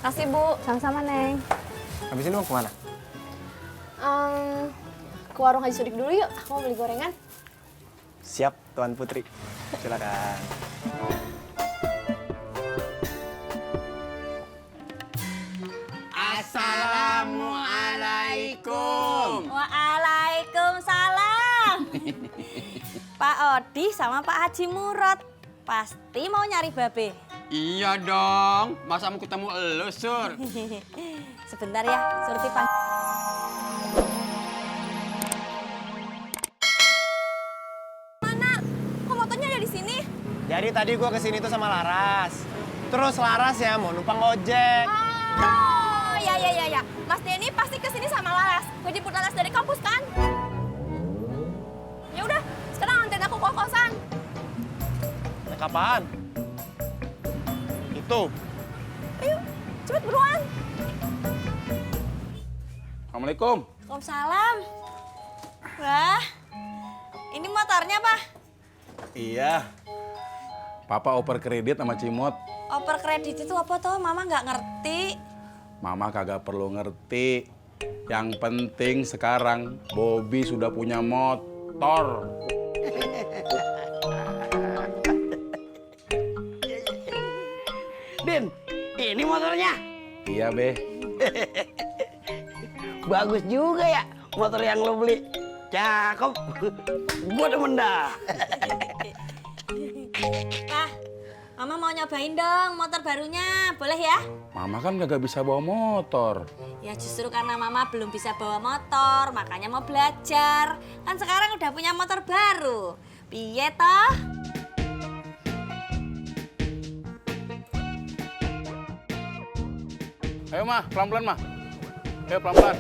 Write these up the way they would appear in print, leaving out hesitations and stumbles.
Kasih Bu, sama-sama Neng. Habis ini mau kemana? Ke warung Haji Sodik dulu yuk, aku mau beli gorengan. Siap, Tuan Putri. Silakan. Assalamualaikum. Waalaikumsalam. Pak Odi sama Pak Haji Murad pasti mau nyari babe. Iya dong, masa mau ketemu elu, Sur? Sebentar ya, Surti panggil. Mana? Kok motornya ada di sini? Jadi tadi gua kesini tuh sama Laras. Terus Laras ya mau numpang ojek. Oh, ya. Mas Denny pasti kesini sama Laras. Gue jemput Laras dari kampus kan? Ya udah, sekarang anterin aku ke kosan. Naik apaan? Itu. Ayo, cepet buruan. Assalamualaikum. Waalaikumsalam. Wah, ini motornya Pak. Iya. Papa oper kredit sama Cimot. Oper kredit itu apa tuh? Mama nggak ngerti. Mama kagak perlu ngerti. Yang penting sekarang Bobby sudah punya motor. Din, ini motornya. Iya, Be. Bagus juga ya motor yang lo beli. Cakep. Gua demen dah. Pak, Mama mau nyobain dong motor barunya. Boleh ya? Mama kan kagak bisa bawa motor. Ya justru karena Mama belum bisa bawa motor, makanya mau belajar. Kan sekarang udah punya motor baru. Piye toh? Ayo, Mah, pelan-pelan, Mah. Ayo, pelan-pelan.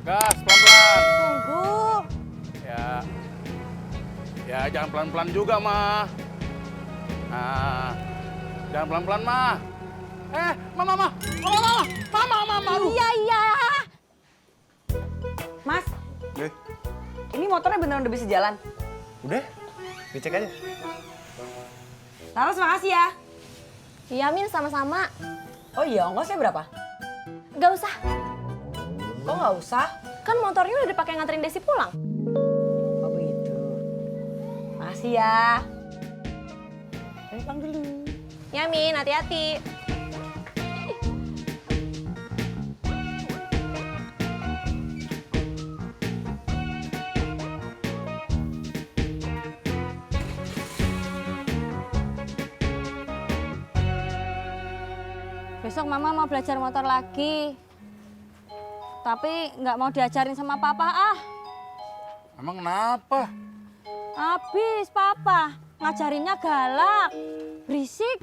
Gas, pelan-pelan. Tunggu. Ya, jangan pelan-pelan juga, Mah. Nah, jangan pelan-pelan, Mah. Mama. Aduh. Iya. Mas, Deh, ini motornya beneran udah bisa jalan. udah. Dicek aja. Laras, makasih ya. Iya, Min, sama-sama. Oh iya, ongkosnya berapa? Gak usah, Kok nggak usah? kan motornya udah dipakai nganterin Desi pulang. Oh begitu. Makasih ya. Ayo pulang dulu. Ya, Min, hati-hati. Besok Mama mau belajar motor lagi. Tapi nggak mau diajarin sama Papa ah. Emang kenapa? Habis Papa, ngajarinnya galak, berisik.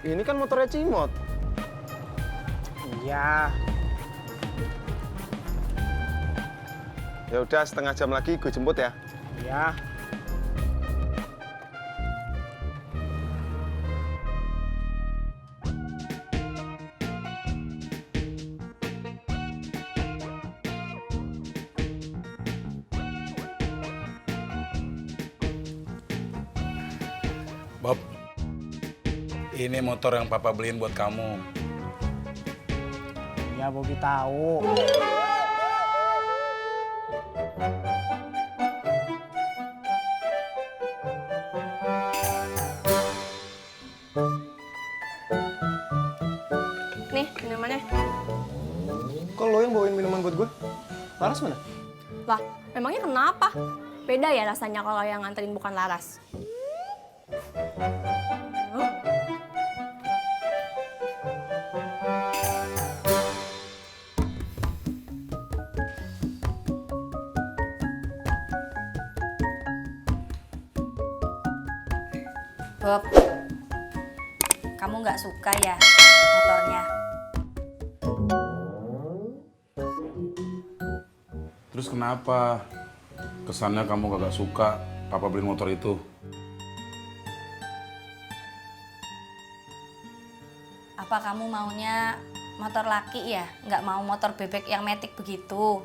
Ini kan motornya Cimot. Iya. Ya udah, setengah jam lagi gue jemput ya. Iya. Bob, ini motor yang Papa beliin buat kamu. Ya, Bobi tahu. Nih, minumannya. Kok lo yang bawain minuman buat gue? Laras mana? Lah, memangnya kenapa? Beda ya rasanya kalau yang nganterin bukan Laras. Bob, kamu nggak suka ya motornya? Terus kenapa? Kesannya kamu kagak suka Papa beliin motor itu. Apa kamu maunya motor laki ya? Nggak mau motor bebek yang metik begitu?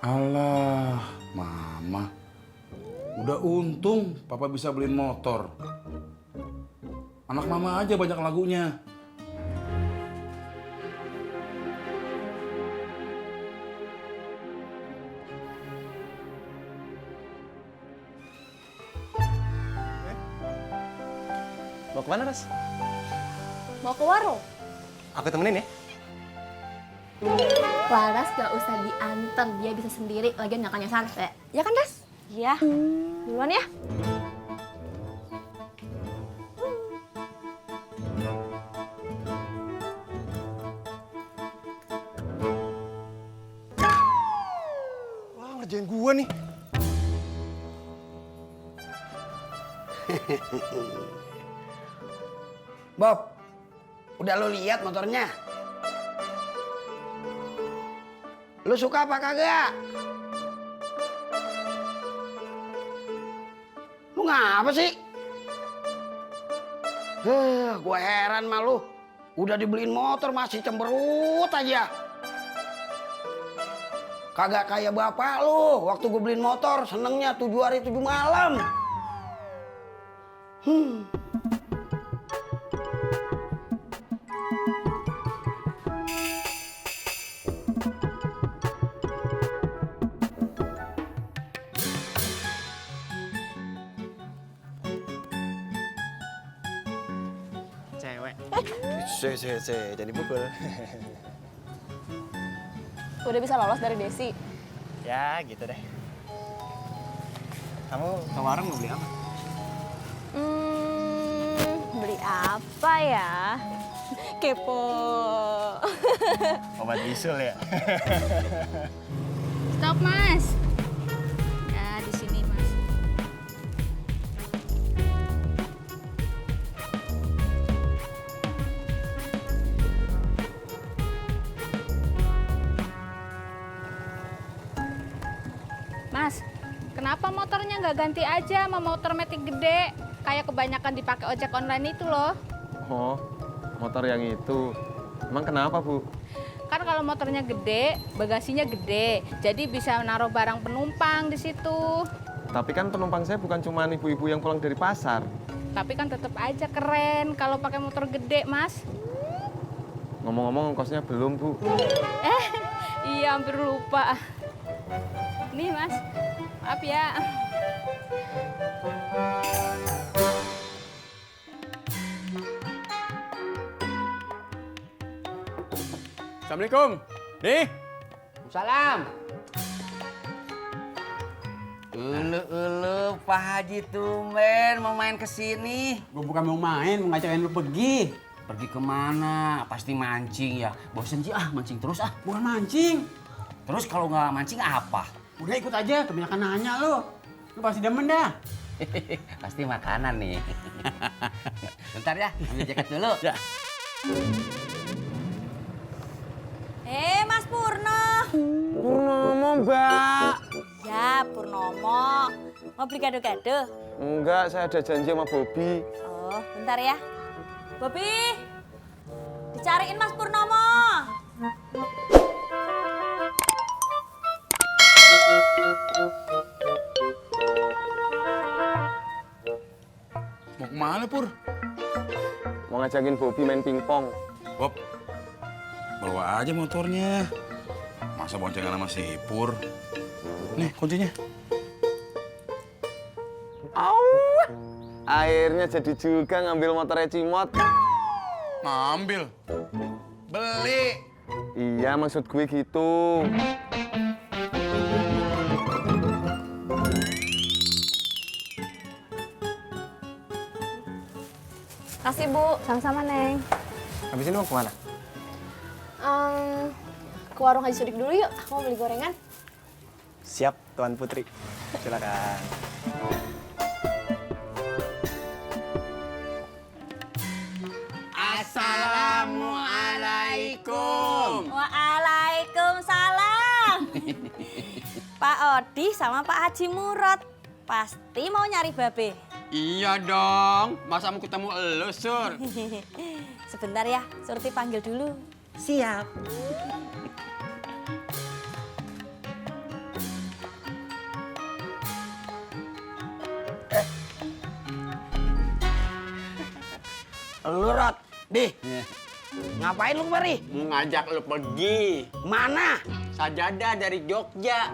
Alah, Mama. Udah untung Papa bisa beliin motor. Anak Mama aja banyak lagunya. Mau kemana, Ras? Mau ke warung? Aku temenin ya. Laras gak usah diantar, dia bisa sendiri, lagian gak nyasar. Ya kan, Ras? Iya. Duluan ya. Wah, ngerjain gua nih. Bob, udah lo lihat motornya? Lu suka apa kagak? Lu ngapa sih? Gua heran sama lu. Udah dibeliin motor masih cemberut aja. Kagak kayak bapak lu. Waktu gue beliin motor senengnya 7 hari 7 malam. Cewek. Jadi pukul. Udah bisa lolos dari Desi. Ya, gitu deh. Kamu ke warung mau beli apa? Beli apa ya? Kepo. Obat bisul ya? Stop, Mas. Ya, di sini, Mas. Mas, kenapa motornya nggak ganti aja sama motor metik gede? Kayak kebanyakan dipakai ojek online itu loh. Oh, motor yang itu. Emang kenapa, Bu? Kan kalau motornya gede, bagasinya gede, jadi bisa naruh barang penumpang di situ. Tapi kan penumpang saya bukan cuma ibu-ibu yang pulang dari pasar. Tapi kan tetap aja keren kalau pakai motor gede, Mas. Ngomong-ngomong ongkosnya belum, Bu. Iya, hampir lupa. Nih, Mas. Maaf ya. Assalamualaikum. Nih. Salam. Pak Haji tumben mau main kesini. Gue bukan mau main, mau ngajakin lu pergi. Pergi kemana? Pasti mancing ya. Bosen sih mancing terus ah. Bukan mancing. Terus kalau nggak mancing apa? Udah ikut aja, kebanyakan nanya lu. Lu pasti demen dah. Pasti makanan nih. Bentar ya, ambil jaket dulu. Ya. Mas Purno. Purnomo, Mbak. Ya, Purnomo. Mau beli gado-gado? Enggak, saya ada janji sama Bobby. Oh, bentar ya. Bobi, dicariin Mas Purnomo. Mau kemana, Pur? Mau ngajakin Bobby main pingpong. Bob, bawa aja motornya. Masa boncengan sama si Pur? Nih, kuncinya. Akhirnya jadi juga ngambil motornya Cimot. Ngambil. Beli. Iya, maksud gue gitu. Kasih, Bu. Sama-sama, Neng. Habis ini mau kemana? Ke warung Haji Sodik dulu yuk. Aku mau beli gorengan. Siap, Tuan Putri. Silakan. Assalamualaikum. Waalaikumsalam. Pak Odi sama Pak Haji Murad pasti mau nyari babe. Iya dong. Masa mau ketemu elu, Sur? Sebentar ya, Surti panggil dulu. Siap. Lu Rot, Dih. Ngapain lu kemari? Mau ngajak lu pergi. Mana? Sajadah dari Jogja.